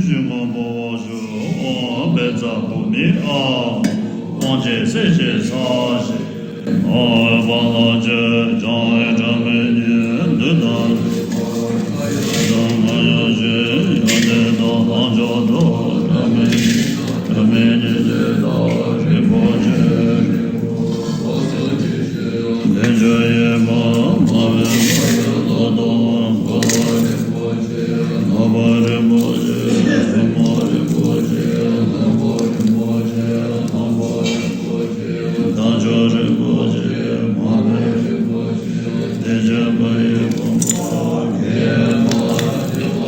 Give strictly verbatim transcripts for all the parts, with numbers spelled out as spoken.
ཞིང་ཁམས་འབར་བ་བཞུགས། དབང་བཛྲ་གུ་མི་ཨ། དབང་ཆེན་སྲས་བཅས་ས་གཞི། ཨོ་བ་ལ་ཇེ་བྱང་བའི་སྒྲ་མི་སྙན་འདི་ལྟར། བདག་མ་ཡ་ཞེས་ཡོན་ཏན་དང་ལྷ་མཆོག་འགྲོ་སྒྲ་མི་སྙན་སྒྲ་མི་སྙན་འདི་ལྟར་རིན་པོ་ཆེ། བདེ་མཆོག་ཡེ་མ་མ་བའི་ལོ་ཏོག་འཁོར་ལོ་རིན་པོ་ཆེ། ལྷ་མོ་རིན་པོ་ཆེ། སྲུང་མ་རིན་པོ་ཆེ། ལྷ་མོ་རིན་པོ་ཆེ། ལྷ་མོ་རིན་པོ་ཆེ། བདག་མཆོག་རིན་པོ་ཆེ། མ་ལུས་རིན་པོ་ཆེ། བདེ་ཆེན་པ་ཡི་དཔུང་པ་གེ་མ་ཏི་བ་མ་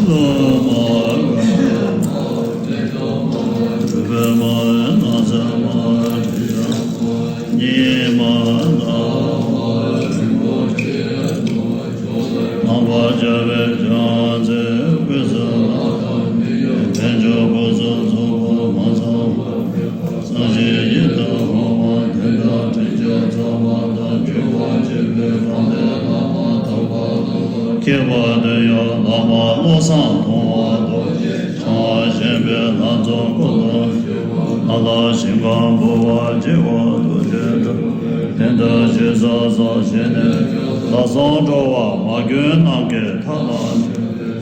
ལོ་མ་ག་མ་གྲུབ་པའི་མ་ནགས་ཚལ་མ་དྲི་ཡང་མ་ཉི་མ་ཟླ་བ་རིན་པོ་ཆེ། ནམ་མཁའ་ཁྱབ་པའི་བྱང་རྩེ་ཀུན་གསལ་ལ། དལ་འབྱོར་ཕུན་སུམ་ཚོགས་པ་མ་ཚང་བར་གྱུར་པ། སངས་རྒྱས་ཡི་དམ་འོད་དཔག་མེད་དང་དྲི་ཆབ་ཚང་བ་དང་འབྱོར་པ་ཆེན་པོའི་དཔལ་ལྡན་བླ་མ་དམ་པ་ལ་མཁས་པ་དོན་ཡོད་བླ་མ་བློ་བཟང་མཐོང་བ་རྡོ་རྗེ་འཆང་བ་གཞན་ཕན་ལྷ་ཚོགས་སྐུ་མདོག་ལ་ལ་ཞིང་ཁམས་འབར་བ་བྱེ་བ་དུ་ལྡན་འགྲོ་བའི་དོན་དུ་ཞེ་ས་ས་ཞེ་ནས་ལ་སོགས་འགྲོ་བ་མ་གྱུར་ནམ་མཁའི་མཐའ་ལ་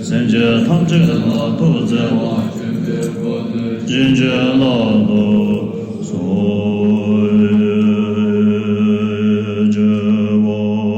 སེམས་ཅན་ཐམས་ཅད་ལ་ཐུགས་བརྩེ་བ་ཅན་གྱི་བླ་མ་སོགས་བརྗོད་པ་འགྲོ།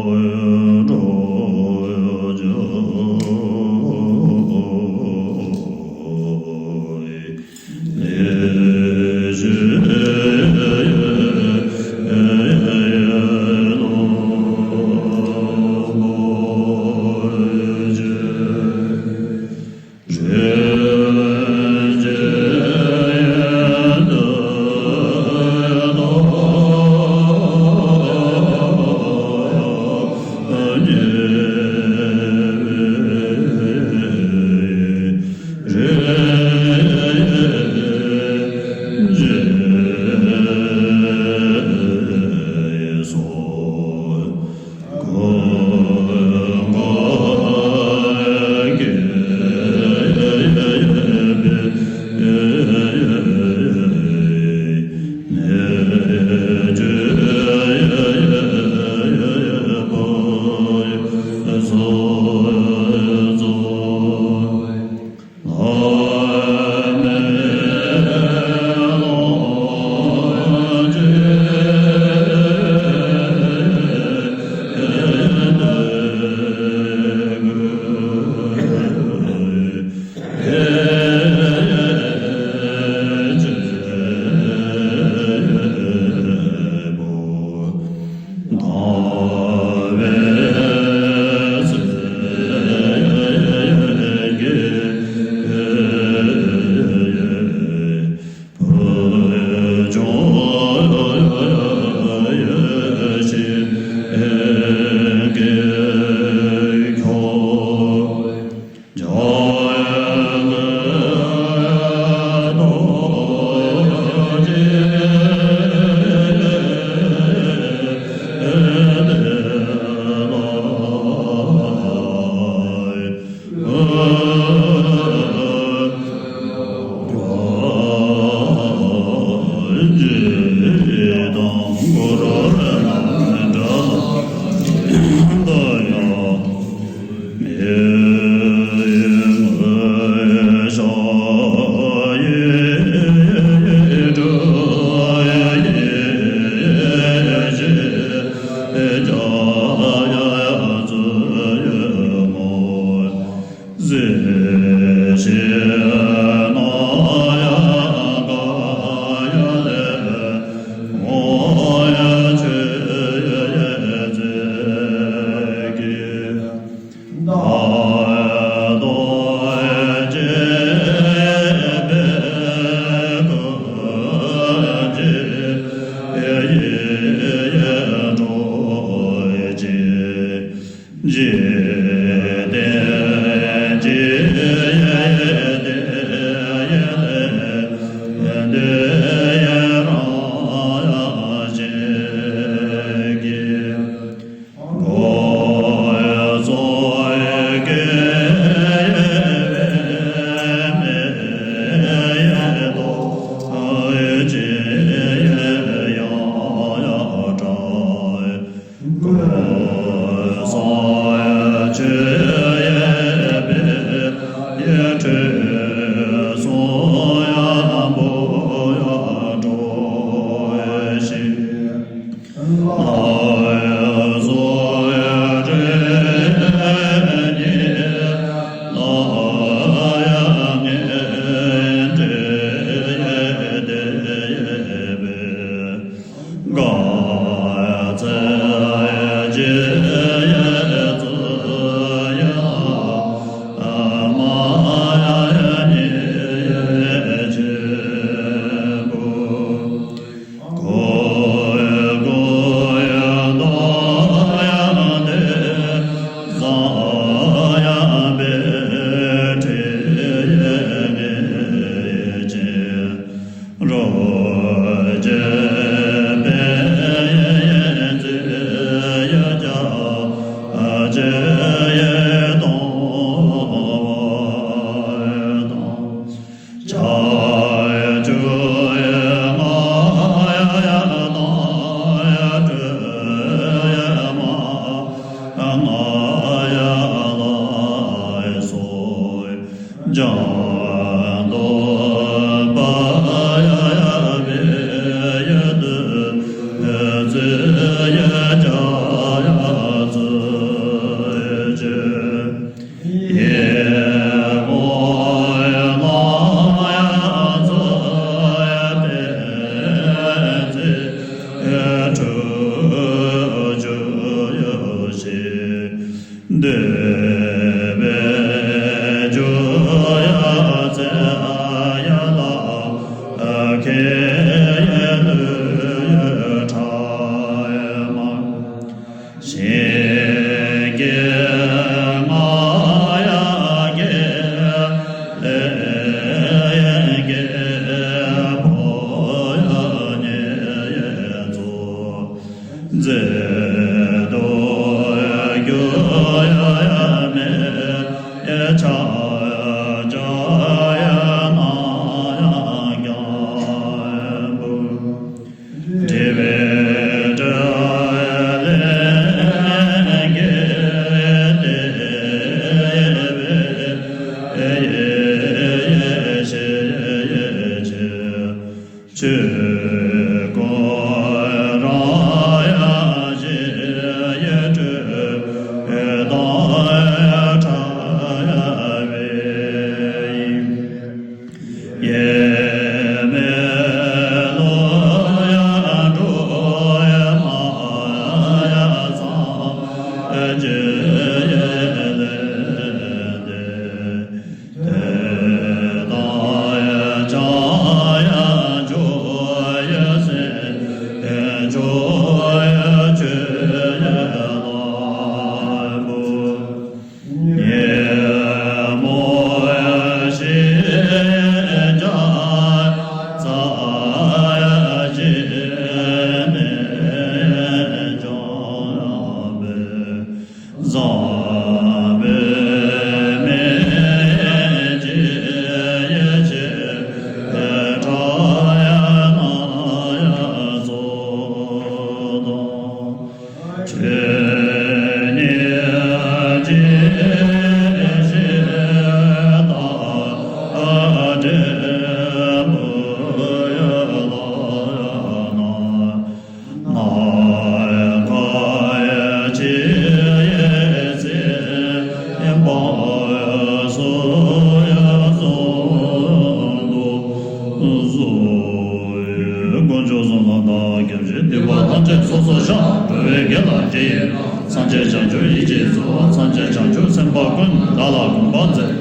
དཀོན་མཆོག་གསུམ་ལ་བདག་སྐྱབས་མཆི། སྡིག་པ་ཐམས་ཅད་ཚོགས་སུ་བཤགས། འགྲོ་བའི་དགེ་ལ་རྒྱལ་ཡིན། སངས་རྒྱས་བྱང་ཆུབ་ཡིད་ཀྱིས་རྫོགས། སངས་རྒྱས་བྱང་ཆུབ་སེམས་དཔའ་ཀུན། བདག་ལ་གུས་པར་མཛད།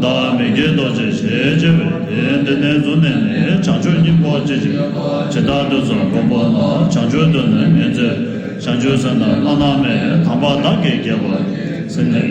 བདག་མི་བསྐྱོད་རྡོ་རྗེ་ཞེས་བྱ་བའི། དེ་འདི་ནས་བཟུང་ནས་ནི། བྱང་ཆུབ་སྙིང་པོར་ཇི་བཞིན། ཇི་ལྟར་དུས་གསུམ་གོ་འཕང་ལ། བྱང་ཆུབ་ཏུ་ནི་ངེས་འཛིན། བྱང་ཆུབ་སེམས་དང་བླ་ན་མེད། དམ་པ་བདག་གིས་བགྱིས་པ་ཡི། སེམས་ནི་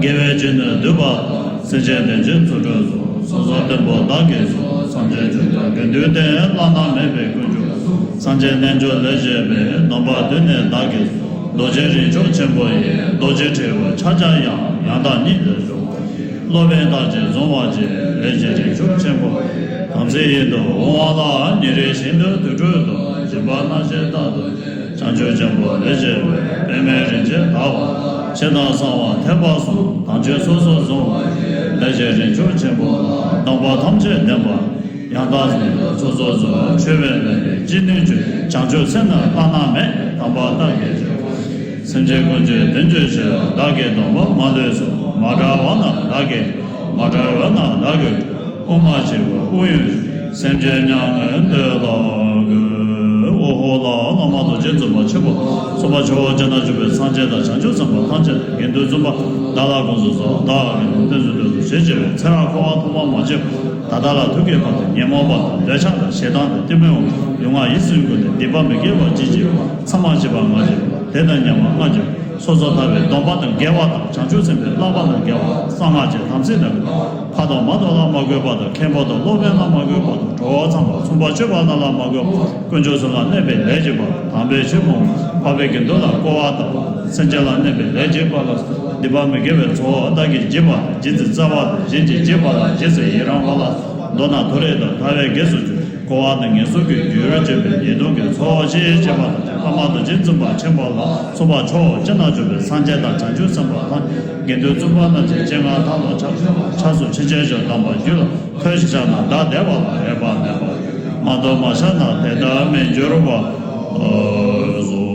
དགེ་བའི་བཅུད་ནི་བསྡུས་པ་དང་། སེམས་ཅན་དོན་ཕྱིར་ཚུལ་ཁྲིམས་སྲུང་། སོ་སོར་བརྟན་པོ་བདག་གིས་སྲུང་། སངས་རྒྱས་བྱང་ཆུབ་དགེ་འདུན་ཏེ། བླ་ན་མེད་པའི་དཀོན་མཆོག་གསུམ། སངས་རྒྱས་རྣལ་འབྱོར་ལས་བྱེད་པའི། སྡོམ་པ་བསྡུས་ནས་བདག་གིས་སྲུང་། རྡོ་རྗེ་རིགས་མཆོག་ཆེན་པོ་ཡི། རྡོ་རྗེ་དྲིལ་བུ་ཕྱག་རྒྱ་ཡང་། ཡང་དག་ཉིད་ལ་བཞུགས་པ་ཡི། སློབ་དཔོན་བདག་གིས་བཟུང་བར་བགྱི། རིགས་ཀྱི་རིགས་མཆོག་ཆེན་པོ་ཡི། དམ་ཚིག་ཡིད་དུ་འོང་བ་ལ། ཉིན་རེ་བཞིན་དུ་དུར་ཁྲོད་དུ། སྦྱིན་པ་སྣ་ཞེས་བཏབ་ཏུ་བྱས། བྱང་ཆུབ་ཆེན་པོ་ལས་བྱེད་པའི། པདྨའི་རིན་ཆེན་དག་པ། ཞེ་སྡང་གསང་བ་ཐེག་པ་གསུམ། དམ་ཆོས་སོ་སོར་བཟུང་བ། ལས་བྱེད་རིན་ཆེན་ཆེན་པོ་ལ། སྡོམ་པ་ཐམས་ཅད་ལྡན་པ། ཡང་དག་སོ་སོར་བཟུང་བ། མཆོད་པའི་ལས་ནི་ཅི་ནུས་བྱོས། བྱང་ཆུབ་སེམས་ནི་བླ་ན་མེད། དམ་པ་བདག་གིས་བྱོས། སེམས་ཅན་ཀུན་གྱི་དོན་བྱེད་ཕྱིར། བདག་གི་སྡོམ་པ་མ་ལུས་སྲུངས། མ་བྲལ་བ་ན་བདག་གིས། མ་བྲལ་བ་ན་བདག་གིས། དབུ་མ་སྤྱི་བོར་དབུགས་དབྱུང་། སེམས་ཅན་མྱ་ངན་འདས་ལ་འགོད། ཨོ་ཧོ་ལ། བླ་མ་རྡོ་རྗེ་འཛིན་པ་ཆེན་པོ་གསུམ་པ་ཇོ་བོ་རྗེ་ནས་བྱུང་བའི་སངས་རྒྱས་དང་བྱང་ཆུབ་སེམས་དཔའ་ཐམས་ཅད་དང་དགེ་འདུན་བཙུན་པ་བདག་ལ་དགོངས་སུ་གསོལ། བདག་གིས་དེང་དུས་སུ་ཞེས་བགྱི་བའི་ཚེ་རབས་འཁོར་བ་ཐོག་མ་མ་སྐྱེས་པ་ད་ལྟ་ལ་ཐུག་གི་བར་དུ་ཉོན་མོངས་པ་དང་འདོད་ཆགས་དང་ཞེ་སྡང་དང་གཏི་མུག་ལུས་ངག་ཡིད་གསུམ་ཀུན་ནས་སྡིག་པ་མི་དགེ་བ་ཅི་བགྱིས་པ་ཚང་མ་བགྱིས་པ་ང་བགྱིས་པ། དེ་དང་ཉེ་བར་ང་བགྱིས་པ། སོ་སོར་ཐར་པའི་སྡོམ་པ་དང་འགལ་བ་དང་། བྱང་ཆུབ་སེམས་དཔའི་བསླབ་པ་དང་འགལ་བ། གསང་སྔགས་ཀྱི་དམ་ཚིག་དང་འགལ་བ། ཕ་དང་མ་དག་ལ་མ་གུས་པ་དང་། མཁན་པོ་དང་སློབ་དཔོན་ལ་མ་གུས་པ་དང་། གྲོགས་པོ་ཚངས་པ་སུམ་པ་སྤྱོད་པ་རྣམས་ལ་མ་གུས་པ། དཀོན་མཆོག་གསུམ་ལ་གནོད་པའི་ལས་བགྱིས་པ་དང་། དམ་པའི་ཆོས་སྤོང་བ། འཕགས་པའི་དགེ་འདུན་ལ་བསྐོར་བ་དང་། སེམས་ཅན་ལ་གནོད་པའི་ལས་བགྱིས་པ་ལ་སོགས་སྡིག་པ་མི་དགེ་བའི་ཚོགས་བདག་གིས་བགྱིས་པ་དང་། བགྱིད་ཚེ་བརྩེ་བ་དང་། བགྱིད་ཚེ་བགྱིས་པ་དང་། བགྱིད་ཚེ་ཡི་རང་བ་ལ་སོགས་མདོར་ན་མཐོ་རིས་དང་ཐར་པའི་གེགས་སུ་གྱུར། འཁོར་བ་དང་ངན་སོང་གི་རྒྱུར་གྱུར་པའི་ཉེས་ལྟུང་གི་ཚོགས་ཅི་བགྱིས་པ་དང་། བླ་མ་རྡོ་རྗེ་འཛིན་པ་ཆེན་པོ་ལ་སོགས་པ་ཕྱོགས་བཅུ་ན་བཞུགས་པའི་སངས་རྒྱས་དང་བྱང་ཆུབ་སེམས་དཔའ་དང་དགེ་འདུན་བཙུན་པ་རྣམས་ཀྱི་སྤྱན་སྔར་མཐའ་ལ་ཕྱག་ཕྱག་སོར་ཕྱིན་ཆད་ཞུ། དམ་པ་རྒྱུད་ལ་ཐོས་ཤིང་བཤགས་ན་བདག་བདེ་བ་ལ་རེ་བ་མེད་པ། མ་ཐོས་མ་བཤགས་ན་དེ་ལྟར་མི་འགྱུར་བ། རྡོ་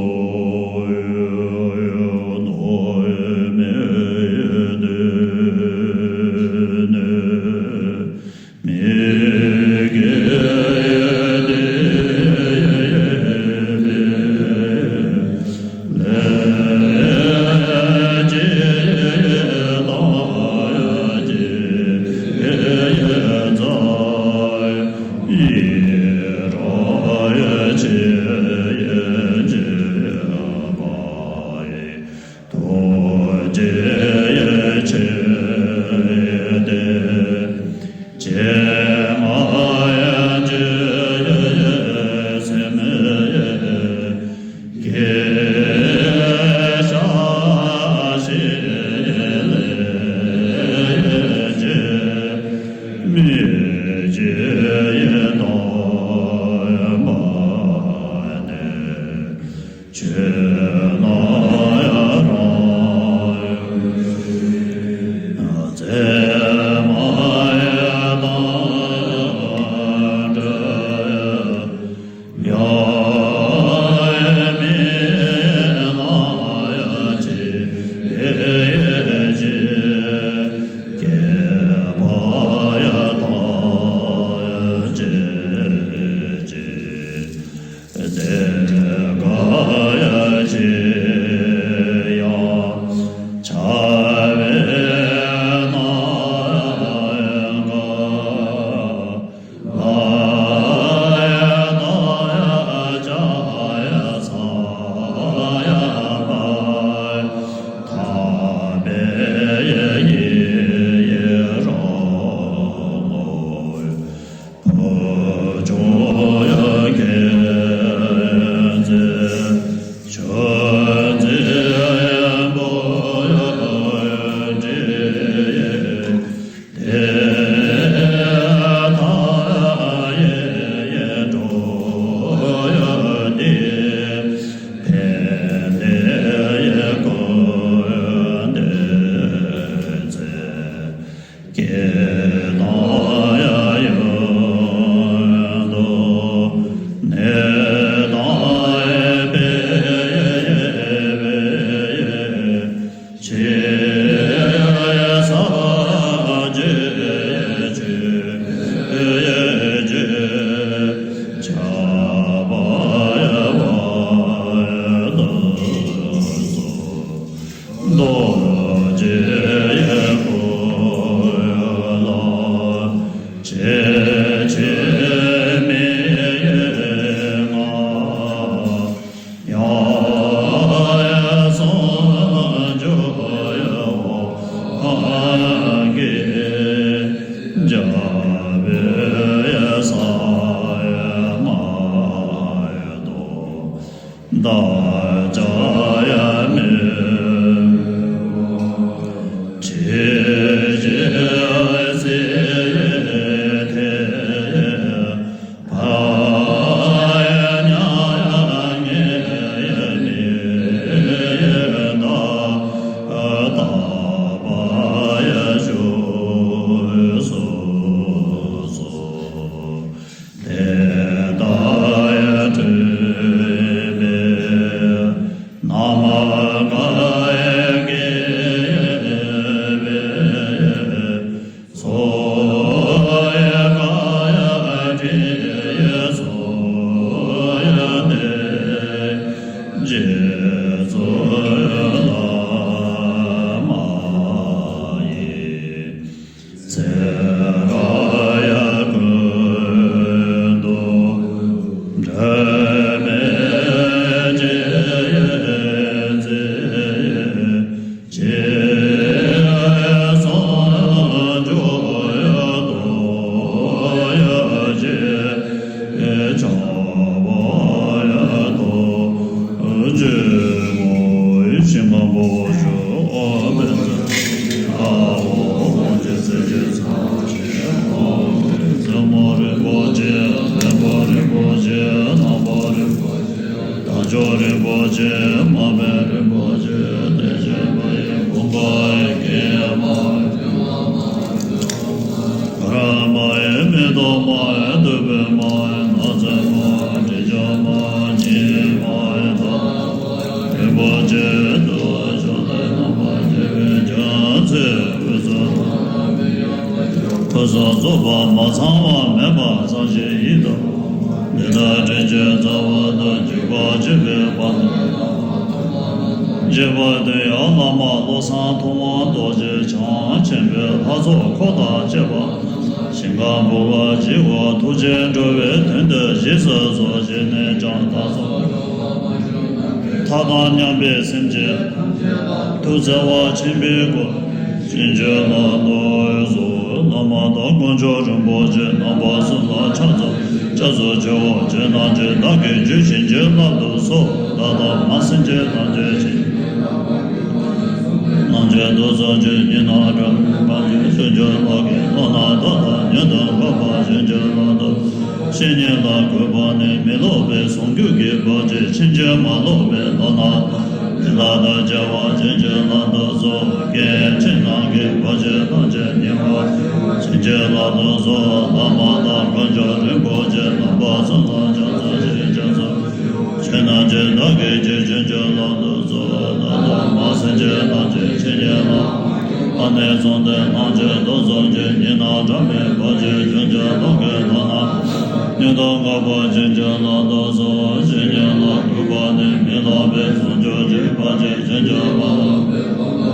རྗེ་ཆེ་སྟེ། ཀྱེ་མ་ཡ་ཀྱེ་སེམས་ཀྱི་ཤ་ཤེས་ལས་ཀྱི་མི་ཀྱེ་ཡེ་དོ་མ་ནེ། ཆོས་ནི་ཡ་རང་ཡང་ཚད་མ་ཡ་དང་འདྲ་ཡང་མིན་ན་ཡ་ཅི་ཡེ་ཅི་སྐྱེས་པ་ཡ་དང་ཡ་ཅི་ཅི། དེ་ག་ཡ་ཅི་ཡང་བྱ་བའི་ནང་ག་ལ་ཡ་ད་ཡ་བྱ་ཡ་ཚ་ཡ་པ་ཐ་པེ་ཡེ་ཡེ་རང་ངོ་། བུ་ཆུང་ཡ་མཁྱེན་བརྩེ་ཆོས་འཛིན་པོ་ཡ་འདྲེ་དེ་ཐ་ཡེ་ཡེ་འགྲོ་ཡ་དེ་ཕན་བདེ་ཡེ་ཀུན་བདེ་ཚེ། སྐྱེ་དང་ཡང་ཡུན་དུ་གནས་དང་སྤེལ་བའི་ཕྱིར་སངས་རྒྱས་ཆོས་ཀྱི་ཆར་པ་ཡང་བབས་ཏུ་གསོལ། རྡོ་རྗེ་ཀུན་ལ་ཆེ་ཆེ་མི་མངའ། ཡང་ཡང་གསུང་བརྗོད་ཡང་དབང་གིས་འཇམ་པའི་ས་ཡང་མ་ཡང་དུ། བདག་ཅག་ཡང་མི་ རིན་པོ་ཆེ་སེམས་དཔའ་རིན་པོ་ཆེ་སེམས་དཔའ་རིན་པོ་ཆེ་རྣམ་པ་རིན་པོ་ཆེ་དལ་འབྱོར་རིན་པོ་ཆེ་མ་འཕེལ་རིན་པོ་ཆེ་བདེ་ཆེན་པ་ཡི་དགོངས་པ་ཡི་དགེ་བ། གར་མ་ཡི་མེ་ཏོག་མ་ཡི་བདུག་སྤོས་མ་ཡི་ནགས་ཚལ་མ་ཡི་དྲི་ཆབ་མ་ཡི་ཉི་མ་ཡི་ཐ་མ་རིན་པོ་ཆེ་དུ་ཕྱོགས་ལས་རྣམ་པར་རྒྱལ་བའི་རྒྱལ་མཚན་དབུས་སུ། ཁོ་ཚོ་རྫོགས་པ་མ་ཚང་བ་མེད་པ་ཚང་ཞིང་ཡིད་དུ། འདི་ལྟར་དྲིན་ཅན་རྩ་བ་དང་འཇུག་པ་སྤྱོད་པའི་བར་དུ། འཇུག་པ་དེ་ཡང་བླ་མ་བློ་བཟང་ཐུབ་དབང་རྡོ་རྗེ་འཆང་ཆེན་པོའི་ལྷ་ཚོགས་འཁོར་དང་བཅས་པ། ཞིང་ཁམས་འབུལ་བ་བགྱིའོ། ཐུགས་རྗེས་འགྲོ་བའི་དོན་དུ་རྗེས་སུ་རྫོགས་བྱས་ནས་ཀྱང་བདག་སོགས། མཐའ་དང་མཉམ་པའི་སེམས་ཅན། ཐུགས་བརྩེ་བ་ཆེན་པོའི་སྒོ། བྱིན་གྱིས་བརླབ་ཏུ་གསོལ། བླ་མ་དང་དཀོན་མཆོག་རིན་པོ་ཆེ་རྣམ་པ་གསུམ་ལ་ཕྱག་འཚལ་སྐྱབས་སུ་མཆིའོ། ཁྱེད་རྣམས་ཀྱིས་བདག་གི་རྒྱུད་བྱིན་གྱིས་བརླབ་ཏུ་གསོལ། བདག་དང་མ་སེམས་ཅན་ཐམས་ཅད་ཀྱི། རྣམ་དཔྱོད་རྡོ་རྗེ་གི་ཉི་ནག་སྒྲ་མེད་པ་ཉིད་ཕྱིན་ཅི་ལོག་གི་བློ་སྣ་དག་དང་ཉོན་དང་འགོག་པ་བྱིན་གྱིས་བརླབ་ཏུ། བཤེས་གཉེན་ལ་གུས་པ་ནི་མི་སློབ་པའི་ཟུང་འཇུག་གི་བར་གྱི་ཕྱིན་ཅི་མ་ལོག་པའི་བློ་སྣ་དང་། དེ་ལ་བདག་བྱ་བ་བྱིན་གྱིས་བརླབ་ཏུ་གསོལ། སྐད་ཅིག་ནང་གི་བར་ཆད་ཐམས་ཅད་ཉེ་བར་བྱིན་གྱིས་བརླབ་ཏུ་གསོལ། བླ་མ་དང་དཀོན་མཆོག་རིན་པོ་ཆེ་རྣམ་པ་གསུམ་ལ་ཕྱག་འཚལ་ཞིང་སྐྱབས་སུ། ཁྱེད་རྣམས་ཀྱིས་བདག་གི་རྒྱུད་བྱིན་གྱིས་བརླབ་ཏུ་གསོལ། བདག་དང་མ་སེམས་ཅན་ཐམས་ཅད་ཕྱིན་ཅི་ལོག་ཨ་ནི་གསུམ་སྟེ་རྣམ་དཔྱོད་རྡོ་རྗེ་གི་ཉི་ནག་སྒྲ་མེད་པ་ཉིད་ཕྱིན་ཅི་ལོག་གི་བློ་སྣ་ཉོན་དང་འགོག་པ་བྱིན་གྱིས་བརླབ་ཏུ་གསོལ། བཤེས་གཉེན་ལ་གུས་པ་ནི་མི་སློབ་པའི་ཟུང་འཇུག་གི་བར་གྱི་ཕྱིན་ཅི་མ་ལོག་པའི་བློ་སྣ་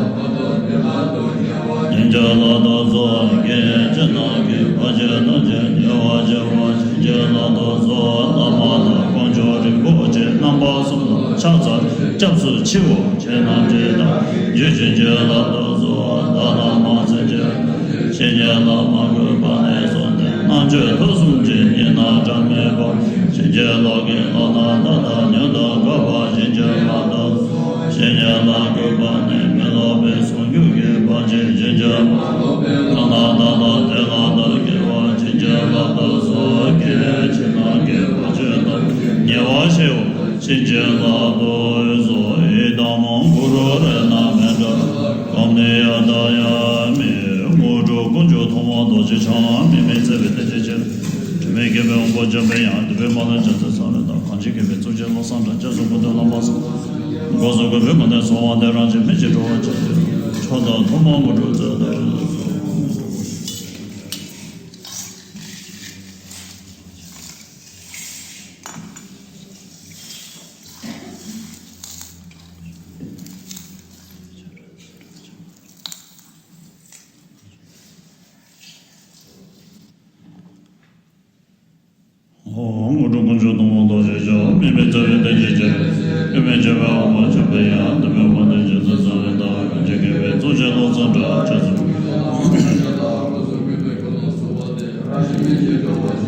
བརླབ་ཏུ་གསོལ། སྐད་ཅིག་ནང་གི་བར་ཆད་ཐམས་ཅད་ཉེ་བར་བྱེད་པ་བྱིན་གྱིས་བརླབ་ཏུ་གསོལ། བླ་མ་དང་དཀོན་མཆོག་རིན་པོ་ཆེ་རྣམ་པ་གསུམ་ལ་ཕྱག་འཚལ་སྐྱབས་སུ་མཆིའོ། ཁྱེད་རྣམས་ཀྱིས་བདག་རྒྱུད་བྱིན་གྱིས་བརླབ་ཏུ་གསོལ། བདག་དང་མ་སེམས་ཅན། བཤེས་གཉེན་ལ་མ་གུས་པ་ནི་གསུམ་སྟེ། རྣམ་དཔྱོད་ཐུགས་གསུམ་གྱི་ཉི་ནག་སྒྲ་མེད་པ་ཕྱིན་ཅི་ལོག་གི་བློ་སྣ་དག་དང་ཉོན་དང་འགོག་པ་བྱིན་གྱིས་བརླབ་ཏུ། བཤེས་གཉེན་ལ་གུས་པ་ནི་མི་སློབ་པའི་ཟུང་འཇུག་གི་བར་གྱི་ཕྱིན་ཅི་མ་ལོག་པའི་བློ་སྣ་དག་དང་དེ་ལ་བདག་གུས་པ་བྱིན་གྱིས་བརླབ་ཏུ་གསོལ། སྐད་ཅིག་ནང་གི་བར་ཆད་ཐམས་ཅད་ཉེ་བར་ཞིའོ། ཕྱིན་ཅི་ལོག་ཏུ་གསོལ། ཡི་དམ་གུ་རུ་རཏྣ་མཉྫ་ཀ་མ་ནི་ཡ་ཏ་ཡ་མི། དངོས་གྲུབ་དཀོན་མཆོག་ཐུབ་དབང་རྡོ་རྗེ་འཆང་། དམིགས་མེད་བརྩེ་བའི་བསྟན་བཅོས་ཆེན། དྲི་མེད་མཁྱེན་པའི་དབང་པོ་འཇམ་དཔལ་དབྱངས། འདུས་པའི་མ་ལུས་ཕྱག་འཚལ་ཚངས་པའི་བདག་གང་ཞིག་མཁྱེན་པའི་གཙུག་གི་བློ་བཟང་དྲང་། སྐྱབས་སུ་མགོན་དུ་བླ་མ་གསུམ། སྒོ་གསུམ་གུས་པས་མ་ནི་གསོལ་བ་འདེབས། རང་གི་སྨིན་བྱེད་འགྲོ་བ་ཆེན་པོའི། མཆོག་དང་ཐུན་མོང་དངོས་གྲུབ་སྩོལ་ཏེ། དངོས་གྲུབ་དཀོན་མཆོག་ཐུབ་དབང་རྡོ་རྗེ་འཆང་། དམིགས་མེད་བརྩེ་བའི་བསྟན་བཅོས་ཆེན། དབུས་མའི་ཆོས་འཕེལ་དབང་པོ་འཇམ་དཔལ་དབྱངས། འདུས་པའི་མ་ལུས་ཕྱག་འཚལ་ཚངས་པའི་བདག་གང་ཞིག་མཁྱེན་པའི་གཙུག་གི་བློ་བཟང་དྲང་། སྐྱབས་སུ།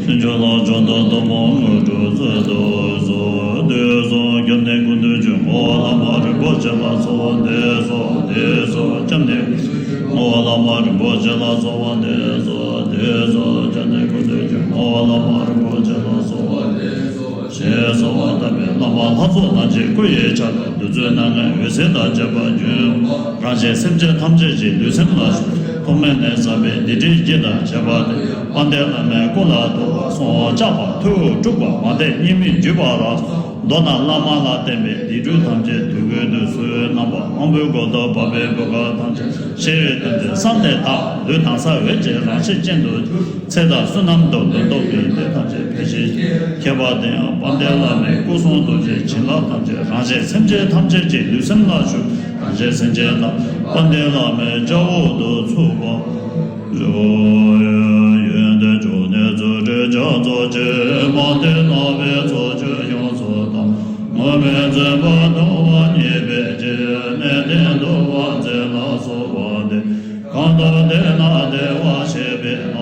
ཕྱིན་ཅི་ལོག་མཆོག་དང་ཐུན་མོང་དངོས་གྲུབ་སྩོལ་དུ་གསོལ། དུས་གསུམ་སྐྱབས་གནས་ཀུན་འདུས་ཀྱི་བསྔོ་བ་བླ་མ་རིན་པོ་ཆེ་ལ་གསོལ་བ་འདེབས་སོ། དུས་གསུམ་སྐྱབས་གནས་ཀུན་འདུས་ཀྱི་བསྔོ་བ་བླ་མ་རིན་པོ་ཆེ་ལ་གསོལ་བ་འདེབས་སོ། དུས་གསུམ་སྐྱབས་གནས་ཀུན་འདུས་ཀྱི་བསྔོ་བ་བླ་མ་རིན་པོ་ཆེ་ལ་གསོལ་བ་འདེབས་སོ། ཞེས་གསོལ་བ་བཏབ་པས་བླ་མ་ལྷ་ཚོགས་རྣམས་ཀྱི་སྐུ་ཡི་ཆ་ལུགས་བདུད་རྩིའི་སྣ་ལྔའི་འོད་ཟེར་དང་བཅས་པ་རྒྱུན་རིང་བཞིན་སེམས་ཅན་ཐམས་ཅད་ཀྱི་ལུས་སེམས་ལ་ཐོགས་མེད་ནས་བསགས་པའི་སྡིག་སྒྲིབ་བགེགས་དང་བཅས་པ་དེ་དཔལ་ལྡན་བླ་མའི་སྐུ་ལ་ཐུག་པ་སངས་རྒྱས་པ་ཐུགས་དཀྲུགས་པ་མ་དད་གཉིས་མེད་བརྒྱུད་པ་རབ་གསལ། མདོར་ན་བླ་མ་ལ་བརྟེན་པའི་སྡིག་སྒྲིབ་ཐམས་ཅད་དུས་ཀུན་ཏུ་བསོད་ནམས་པ་དབང་པོའི་སྒོ་དང་བབས་པའི་བུ་ག་ཐམས་ཅད་ཤེས་རིག་སྟོན་ཏེ་བསམ་གཏན་དང་ལུས་དྭངས་གསལ་འོད་ཀྱི་རང་བཞིན་ཅན་དུ་ཚེ་དང་བསོད་ནམས་དང་ལུས་སྟོབས་ཀྱི་ལས་ཐམས་ཅད་འཕེལ་ཞིང་རྒྱས་པ་དེ་ཡང་དཔལ་ལྡན་བླ་མའི་སྐུ་གསུང་ཐུགས་ཀྱི་བྱིན་རླབས་ཐམས་ཅད་རང་གཞན་སེམས་ཅན་ཐམས་ཅད་ཀྱི་ལུས་སེམས་ལ་ཞུགས། རང་གཞན་སེམས་ཅན་དག་དཔལ་ལྡན་བླ་མའི་སྐྱབས་འོག་ཏུ་ཚུད་པར་ཤོག། ཡོན་ཏན་འབྱུང་གནས་རྫུ་འཕྲུལ་རྒྱ་མཚོ་ཆེ། མ་བསྟེན་ནག་པོའི་ཚོགས་ཆོས་ཡོངས་སུ་དག། མུ་མེད་འཛིན་པ་སྟོང་པ་ཉིད་པའི་ཕྱིར། གནས་བརྟན་འདུལ་བ་མཛད་ལ་གསོལ་བ་འདེབས། གང་དག་བསྟེན་ན་བདེ་བར་གཤེགས་པའི་ལམ།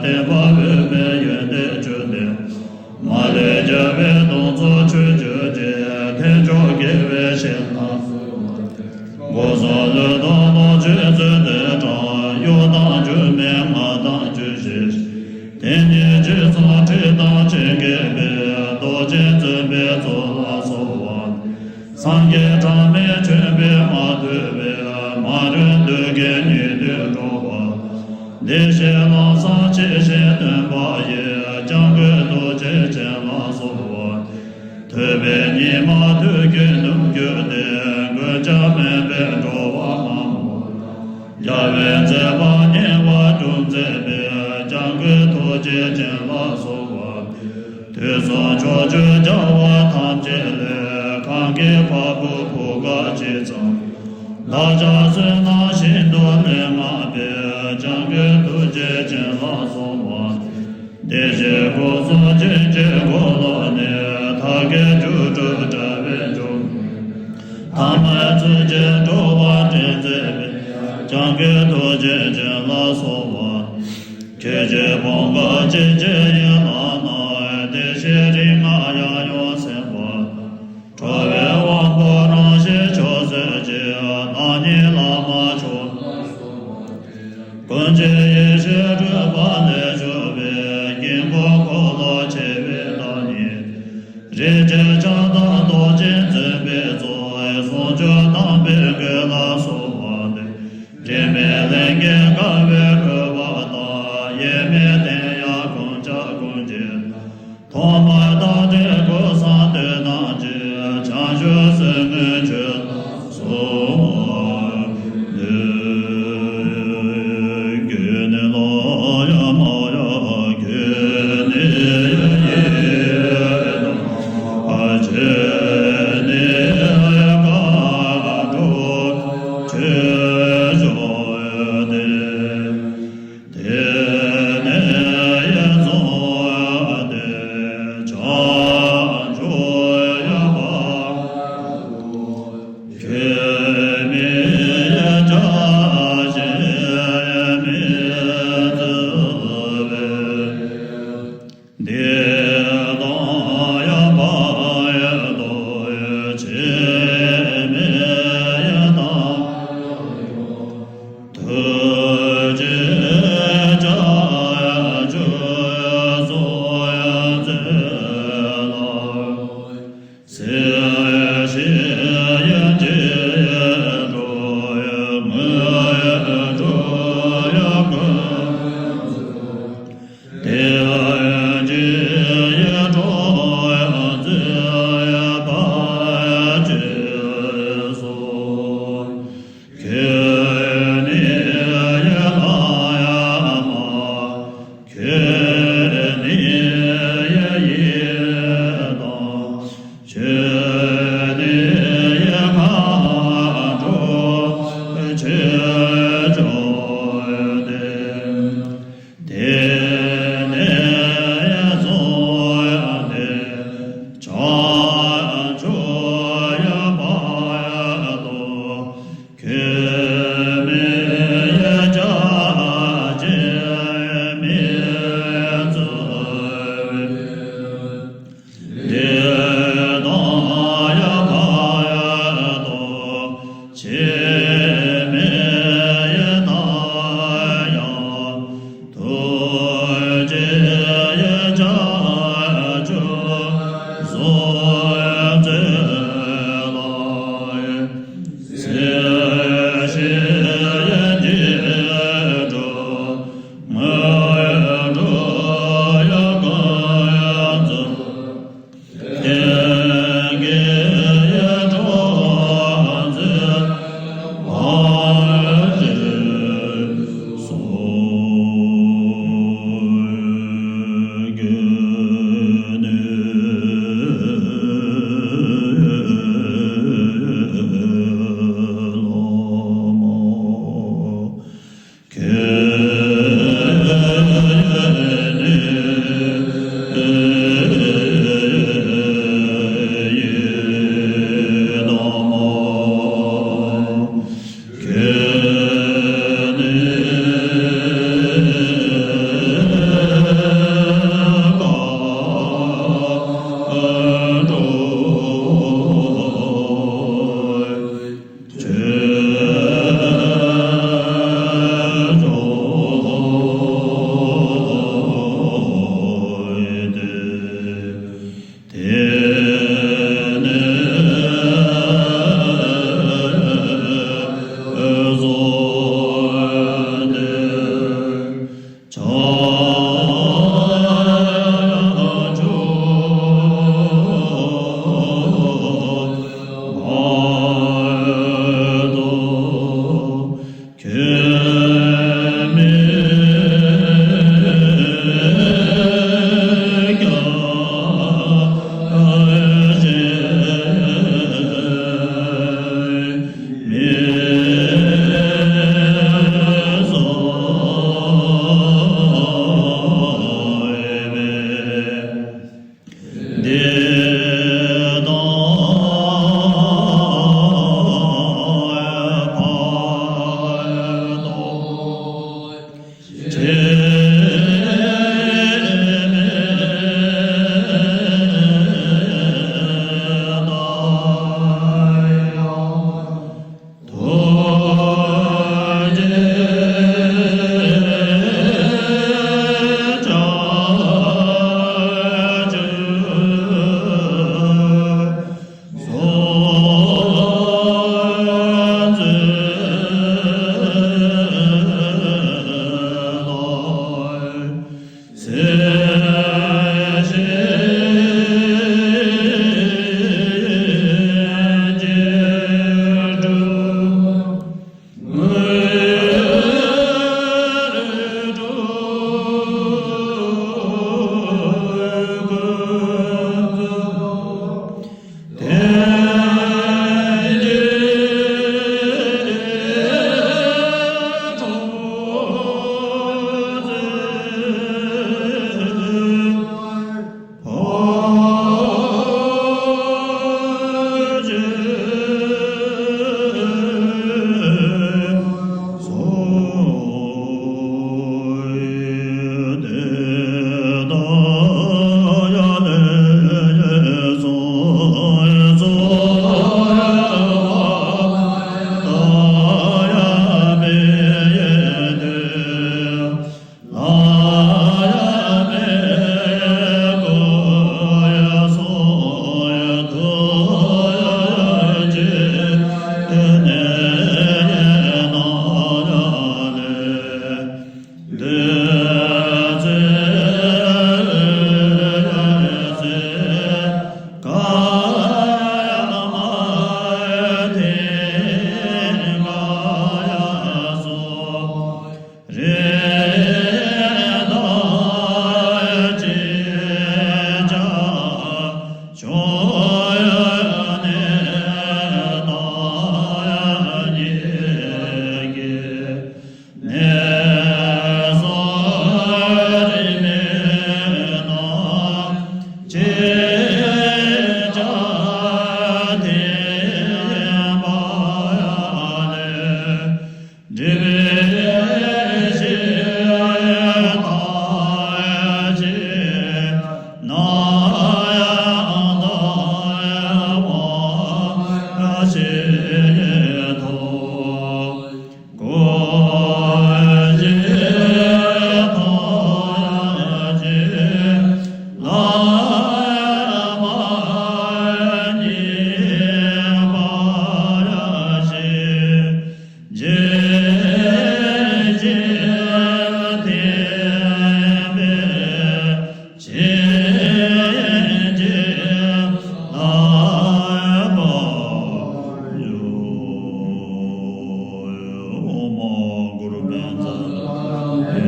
བསྟན་པ་འོད་མའི་ཡོན་ཏན་བཅུ་ལྡན། མ་ལུས་རྒྱལ་བའི་གདུང་འཚོབ་ཆོས་སྤྱོད་ཅིང་། ཐེག་མཆོག་དགེ་བའི་བཤེས་གཉེན་ལ། ཀུ་ས་ལུ་དང་ལོངས་སྤྱོད་ཚུལ་དེ་དྲངས། གཡོ་དང་སྒྱུ་མའི་ངག་དང་བཅུད་ཤེས། དེ་ཉིད་རྗེས་སུ་ཁྲིད་དང་ཆེན་གེ་པའི། རྡོ་རྗེ་བཙུན་པའི་ཚོགས་ལ་གསོལ་བ། སངས་རྒྱས་གྲངས་མེད་བྱོན་པས་མ་ཐུལ་བའི། མ་རིག་འདུལ་དཀའི་ཉེ་དུ་འགྲོ་བ། བདེ་གཤེགས་ལམ་བཟང་ཆེ་ཞིང་སྟོན་པ་ཡི། སྐྱབས་མགོན་རྡོ་རྗེ་ཅན་ལ་གསོལ་བ། ཐུབ་པའི་ཉི་མ་ཐུགས་ཀྱི་ནུབ་གྱུར་ཏེ། མགོན་སྐྱབས་སྨན་པས་འགྲོ་བ་མང་པོ། རྒྱལ་བའི་མཛད་པ་ཉེ་བར་སྒྲུབ་མཛད་པའི། སྐྱབས་མགོན་རྡོ་རྗེ་ཅན་ལ་གསོལ་བ། དུས་གསུམ་ཕྱོགས་བཅུའི་རྒྱལ་བ་ཐམས་ཅད་ལས། གང་གི་བ་སྤུའི་བུ་ག་ཇི་ཙམ། བདག་ཅག་བསོད་ནམས་ཤིན་ཏུ་ལས་བསྔགས་པའི། སྐྱབས་མགོན་རྡོ་རྗེ་ཅན་ལ་གསོལ་བ། བདེ་གཤེགས་སྐུ་གསུམ་བྱིན་གྱིས་བསྐོར་ལ་ནི། མཐའ་བརྒྱད་སྒྱུ་འཕྲུལ་དྲ་བས་འཇོམས། ཐ་མལ་ཚུལ་གྱིས་འགྲོ་བ་འདྲེན་མཛད་པའི། སྐྱབས་མགོན་རྡོ་རྗེ་ཅན་ལ་གསོལ་བ། ཁྱེད་ཀྱི་དཔུང་ག་ཅན་གྱི་ཡན་ལག་ན། བདེ་གཤེགས་རིགས་ལྔ་ཡང་ཡང་གསན་པ་དང་། ཁྲོ་བོའི་དབང་པོ་རང་བཞིན་མཆོག་སྲེད་ཀྱི། རྣམ་གཉིས་བླ་མ་མཆོག་ལ་གསོལ་བ། ཀུན་གྱི་ཡེ་ཤེས་སྤྲུལ་པ་ལས་བྱུང་བའི། དཀྱིལ་འཁོར་འཁོར་ལོ་ཆེ་བའི་བདག་ཉིད། རིགས་ཀྱི་ཁྱབ་བདག་རྡོ་རྗེ་འཛིན་པའི་གཙོ། ཟུང་འཇུག་རྣམ་པའི་མགོན་ལ་གསོལ་བ་འདེབས། དྲི་མེད་ལྷན་སྐྱེས་དགའ་བའི་རོལ་པ་དང་། དབྱེར་མེད་དོན་ཡང་ཀུན་ཁྱབ་ཀུན་གྱི། ཐོག་མར་བདག་འདྲེན་ཀུན་བཟང་བསྟོད་དང་བཅས། བྱང་ཆུབ་ཟེར་སྔོན་ཆོས་ལ་གསོལ་བ་འདེབས།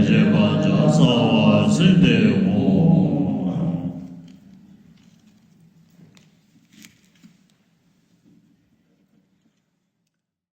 བྱེད་པ་ལྕགས་ཚ་བ་སྲིན་ཏེ་འོ།